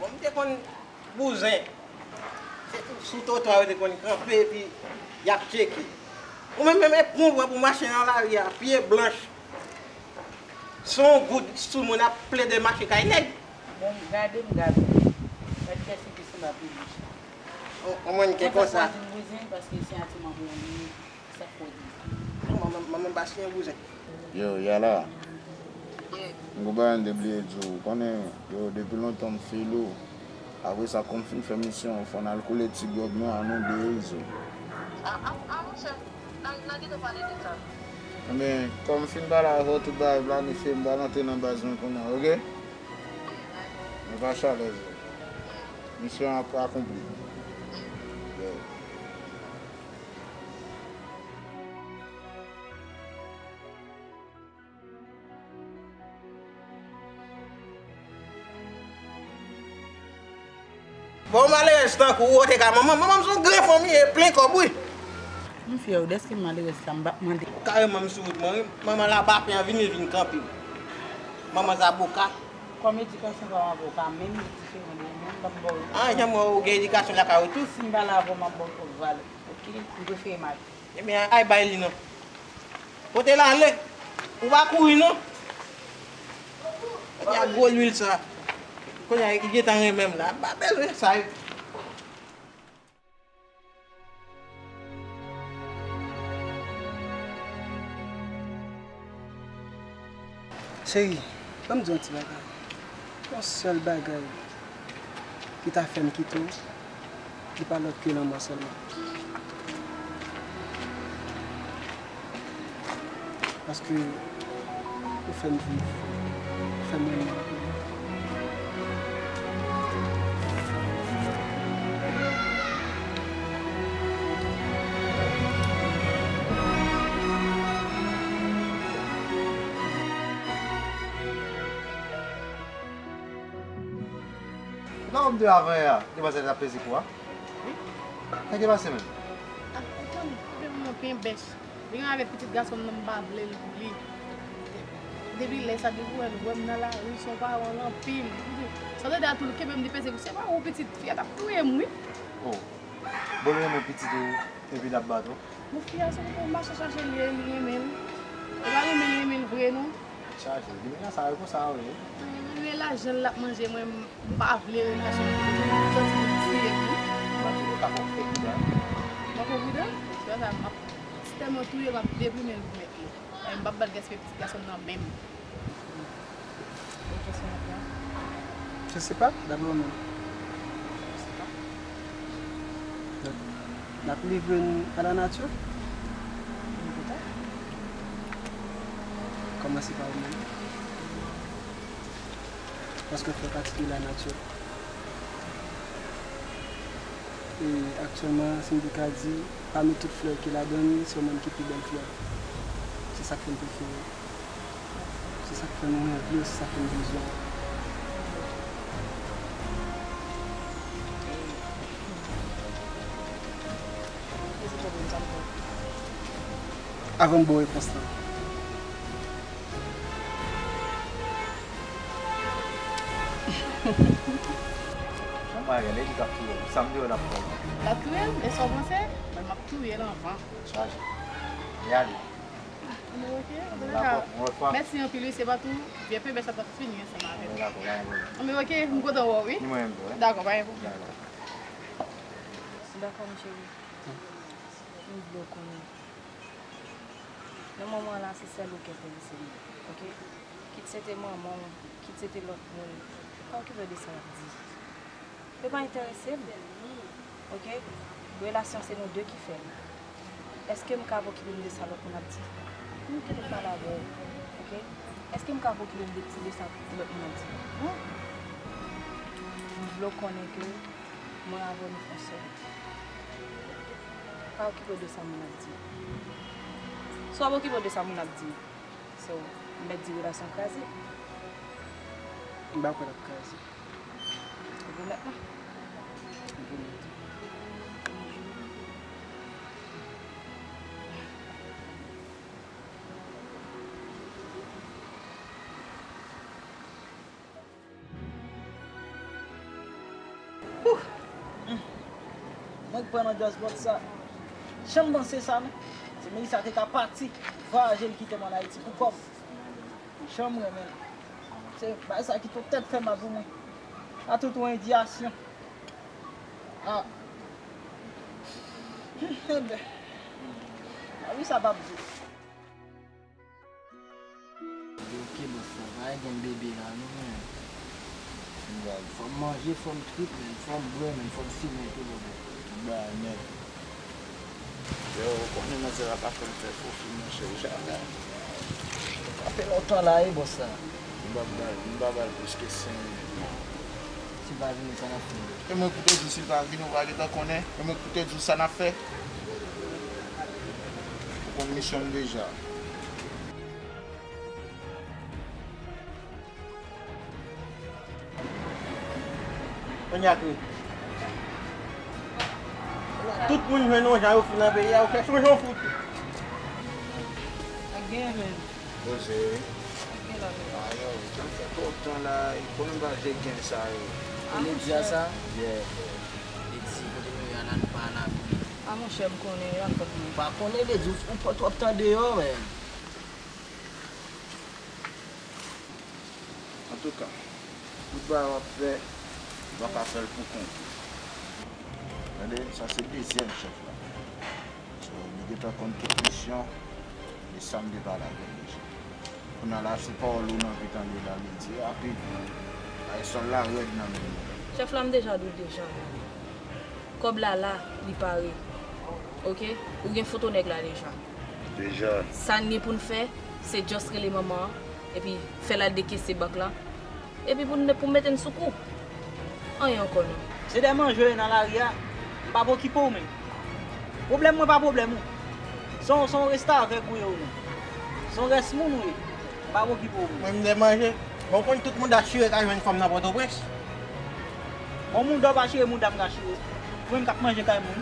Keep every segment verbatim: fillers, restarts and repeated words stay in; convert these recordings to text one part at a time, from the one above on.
Bon, m te konn bouzen. Se tou sou twotwa yo te konn kanpe epi y ap tcheke. Ou menm, menm e pran w pran pou mache nan lari a, pye blanch. Se yon goud sou moun ap plede mache kay nèg. Bon, gade m gade w. Gade kiyès ki pi sanba pi bouch. On, on mannken konsa. Mwen fè bouzen paske se ati manman li ye. Sa k pwodui? Non, manman, manman pa siyen bouzen. Yo, Yala. M gon bagay m te bliye di w. Ou konnen, yo, depi lontan m fil ou. Apre sa, kòm m fin fè misyon, fò n al koule ti gwòg nou a nou de Izo. A, a, a, monchè, n a, n a gentan pale de sa. Ebyen, kòm m fin pale avè w, tout bagay planifye, m pral antre nan baz mwen kounye a, oke? Mwen pa chalè, zo. Misyon ap akonpli. Yeah. Bon, malerèz tankou ou, ou te ka manman. Manman m se yon gran fanmi, e plen kòb, wi. M fyè w, dèske m malerèz sa, m p ap mande. Kareman, m sou wout mwen, wi. Manman la pa fè anvi, li vin kanpe. Manman zaboka. Kòm edikasyon pa w avè w pa menm, li diferan de menm, ban m ba w. Ah, jan m wè w gen edikasyon lakay ou tou. Si m pale avè w, m ap ba w twòp valè. Oke? M prefere m ale. Ebyen, al bay li non. Kote l ale? Ou pa kouri non. Kote a gwo lwil sa? Kounye a, li gentan renmen m la. M pa bezwen sa yo. Cheri, ban m di w yon ti bagay. Yon sèl bagay ki ta fè m kite w, li pa lòt ke lanmò sèlman. Paske ou fè m viv, ou fè m renmen anpil. Ou pa wè m te avanyè a, demwazèl t ap peze kou a? Wi. Sa ki pase menm? Ah, ou konn, pwoblèm mwen pen bèch. Li gen avèk pitit gason m nan, m pa vle l pou li. Depi lè sa, depi w wè l, wè m nan lari, se yon paran l anpil. Sa vle di a tou, l kenbe m, li peze kou. Se pa ou pitit fi a t ap touye m, wi. Oh. Bon, li renmen pitit ou, epi l ap bat ou? Bon, fi a, se pou mache chache l ye, li renmen l. Li pa renmen l, renmen l vre, non. Chaje. Depi nan sa yo konsa wi. Mwen, men lajan l ap manje mwen, m pa vle relasyon. M santi pou tiye m wi. M ap di yo ka fè w fè pridan. Mwen fè pridan? Se pa sa, m ap, si tèlman touye, m ap deprime l pou mèt li. E m p ap ba l gaspiye pitit gason m nan menm. Kèsyon ap la? Je sais pas, d'après ou menm. Je sais pas. Donk, n ap livre n à la nature? M kontan. Kòmanse pa ou menm. Paske w fè pati de la nature. E aktyèlman, si m te ka di, pami tout flè ki ladan l, se ou menm ki pi bèl flè. Se sa k fè m prefere w. Se sa k fè m renmen w, se sa k fè m bezwen w. Avan m ba w repons lan. Yon bagay, Lady k ap touye m. Sa m te wè l ap fè la. L ap touye m? E sa w panse? Mwen, m ap touye l anvan. Chaje. Li ale. Anben, oke. Anben, dakò. Yon lòt fwa. Mèsi anpil, wi. Se pa tou vye pebèch la t ap fini ansanm avè m. Anben, dakò, pa gen pwoblèm. Anben, oke, m kontan wè w, wi. Ni mwen menm tou, wi. Dakò, pa gen pwoblèm. Dakò. Dakò, mon cheri. M vle w konnen. Nan moman an la, se sèl ou ki enterese m, oke? Kit se te manman w, kit se te lòt moun, pa okipe w de sa y ap di. Yo pa enterese m, oke? Relasyon se nou de ki fè l. Èske m ka ap okipe m de sa lòt moun ap di? M te vle pale avè w, oke? Èske m ka ap okipe m de, de sa lòt moun ap di? Non. M vle w konnen ke mwen avè w nou fè yon sèl. Pa okipe w de sa moun ap di. Si w ap okipe w de sa moun ap di, so, m mèt di relasyon kraze. M pa kwè l ap kraze. Ou pwomèt mwen? M pwomèt ou. Huh! Hmm. Mwen k pran nan djòs bòt sa. Janm panse sa, non. Si Melissa te ka pati, vwayaje l kite m ann Ayiti pou kò m. Jan m renmen l. Se bagay sa ki tou tèt fè mal pou mwen. A tout yon endiyasyon. Ah. Enben. Lavi sa p ap di. Oke, bòs la, pa gen bebe la, non, men. Fò m manje, fò m trip, men, fò m bwè, men, fò m fimen tou, bòs la. Tout bagay nèt. Yo, ou konnen manzè a pa fè m fè fo fi, monchè, jamè. Sa fè lontan la, wi, bòs la. M pa ba l, m pa ba l plis ke senk minit, non. Si l pa vini, sa n ap fè? E mwen k pou te di w, si l pa vini, ou pa gentan konnen? E mwen k pou te di w sa n ap fè? Ou konn misyon m deja. Kounye a tou. Tout moun jwenn yon jan yo fin nan peyi a, yo chèche yon jan fout. Ak gen men. Poze. Ak gen la men. Ayo, sa fè twòp tan la, e konnen m pa je gen sa yo. Ah, Lady a sa? Yeah. Lady, kote nou ye a la, nou pa al abri. Ah, monchè, m konnen, y ap fòt mwen. Pa konnen, Lady, ou, ou pran twòp tan deyò, men. Antouka, tout bagay w ap fè, ou pa ka fè l pou kont ou. Tande, sa se dezyèm chèf la. So, li gentan konn tout misyon, e sa m te pale avè l deja. Kounye a la, se pawòl ou nan vi tande la, li di rapid. Ay, sòl la rèd nan men l. Chèf la, m deja di w deja. Kòb la la, li pare. Oke? Ou gen foto nèg la deja. Deja. Sa n gen pou n fè, se just rele manman an, epi fè l al dekese bank la, epi pou n, pou n mete n sou kou. Anyen ankò non. Se dè manje w ye nan lari a, m p ap okipe w menm. Pwoblèm mwen pa pwoblèm ou. Se yon, se yon restavèk ou ye ou menm. Se yon rès moun ou ye. M p ap okipe w menm. Mwen m dè manje. Bon, ou konn tout mouda chire ka jwenn fanm nan Pòtoprens. Bon, mouda w pa chire, mouda m ka chire. Ou menm k ap manje kay moun.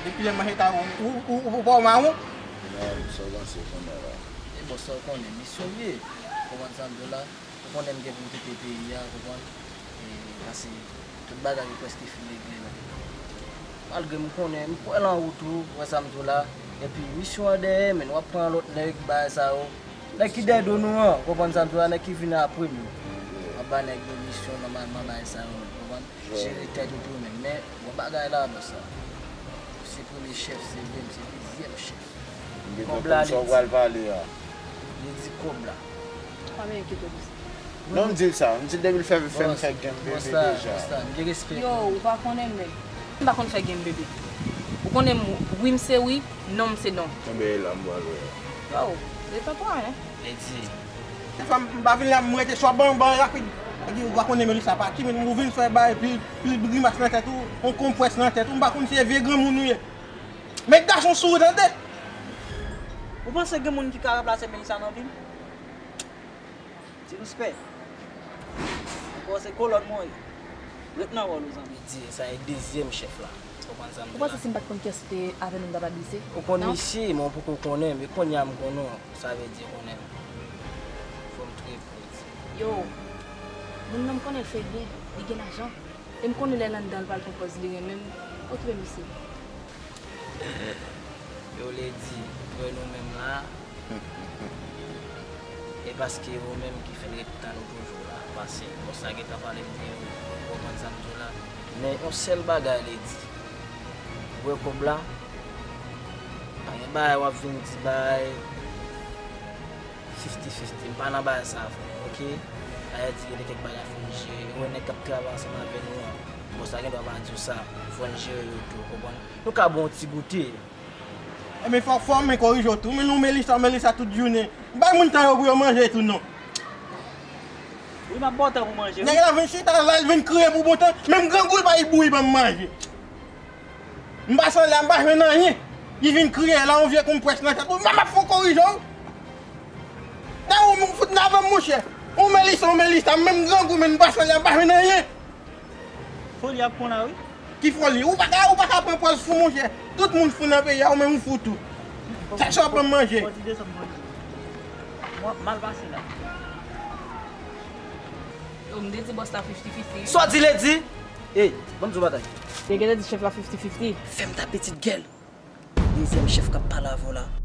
Depi lè manje ta ou, ou, ou, ou pa w mawon? Sa w panse kounye a la? E bòs sa w konnen, misyon m ye. Konprann sa m di w la? Ou konnen m gen pou m kite peyi a, konprann? E pase tout bagay yo prèske fin regle la. Malgre m konnen, m kwè lan ou tou, ou wè sa m di w la. Epi misyon an dèyè, men w ap pran lòt nèg, bagay sa yo. Nèg ki dèyè do nou an, ou konprann sa m di w la, nèg ki vin apre m yo. W ap ba nèg yo misyon nòmalman, bagay sa yo, ou konprann? Jere tèt ou tou menm. Men, bon bagay la, bòs la. Se premye chèf, se dezyèm, se dezyèm chèf. M gentan konn sa w pral pale a. Li di kòb la. Pa menm enkyete w de sa. Non, m di l sa. M di l depi l fè, fè m fè gen bebe deja. Bòs la, m gen respè. Yo, ou pa konnen m menm. M pa konn fè gen bebe. Ou konnen m, wi m se wi, non m se non. Kenbe la, m pral wè. Yo. Se pa pou anyen. Lady. Fwa m pa vin la, m rete swa ban ban rapid. Epi ou pa konnen Melissa pati, men ou vin fè bay pil, pil grimas nan tèt ou, yon konpwès nan tèt ou, m pa konn si se vye granmoun ou ye. Men gason sou ou tande. Ou panse gen moun ki ka ranplase Melissa nan vi m? Ti respè. Ou panse kolòn mwen ye. Ret nan wòl ou zanmi. Di sa e dezyèm chèf la. Ou konprann sa m Ou di panse la? Si m pa t konn kiyès ou te avè nou m ta pa blese? Ou konn Non? Misye, men ou poko konnen m, men kounye a m konnen w. Sa vle di konnen m. Fò m trè prudent. Yo, moun nan m konnen l fè byen, li gen lajan. E m konnen lè l anndan l pral pran pòz li renmen m. Okipe misye. Yo Lady, wè nou menm la. E paske ou menm ki fè l ret tan nou toujou la. Pase, bòs la gentan pale m de ou, ou konprann sa m di w la. Men yon sèl bagay Lady. Ou wè kòb la? Pa gen bagay w ap vin di bagay fifty fifty. M pa nan bagay sa vre, oke? Dayè di gen de kèk bagay fò n jere. Ou wè nèg k ap travay ansanm avè nou an. Bòs la gen dwa pa di w sa. Fò n jere yo tou, ou konprann? Nou ka ba w yon ti goute. Ebyen fò fò men korije w tou. Men nou Melissa, Melissa tout jounen. Bay moun tan yo pou yo manje tou non. Wi, m ap ba w tan pou manje. Nèg la vin chita la, l vin kriye pou bon tan. Menm grangou l pa bouyi ban m manje. M pase anlè a, m pa jwenn anyen. Li vin kriye la, yon vye konpwès nan tèt ou. M ap fè w korije w. Dayè ou fout nan avè m monchè. Ou Melissa, ou Melissa, menm grangou, men m pase anlè a, m pa jwenn anyen. Foli ap pran la wi. Ki foli? Ou pa ka, ou pa ka pran pòz fou monchè. Tout moun fou nan peyi a, ou menm ou fou tou. Sa sa w ap ban m manje? Fò ti desann mwen. Mwen mal pase la. Yo, m te di bòs la fifty fifty. Sa w di Lady? Ey, ban m di w bagay. Yo gentan di chèf la fifty fifty. Fèm ta pitit gèl. Dezyèm chèf k ap pale avè w la.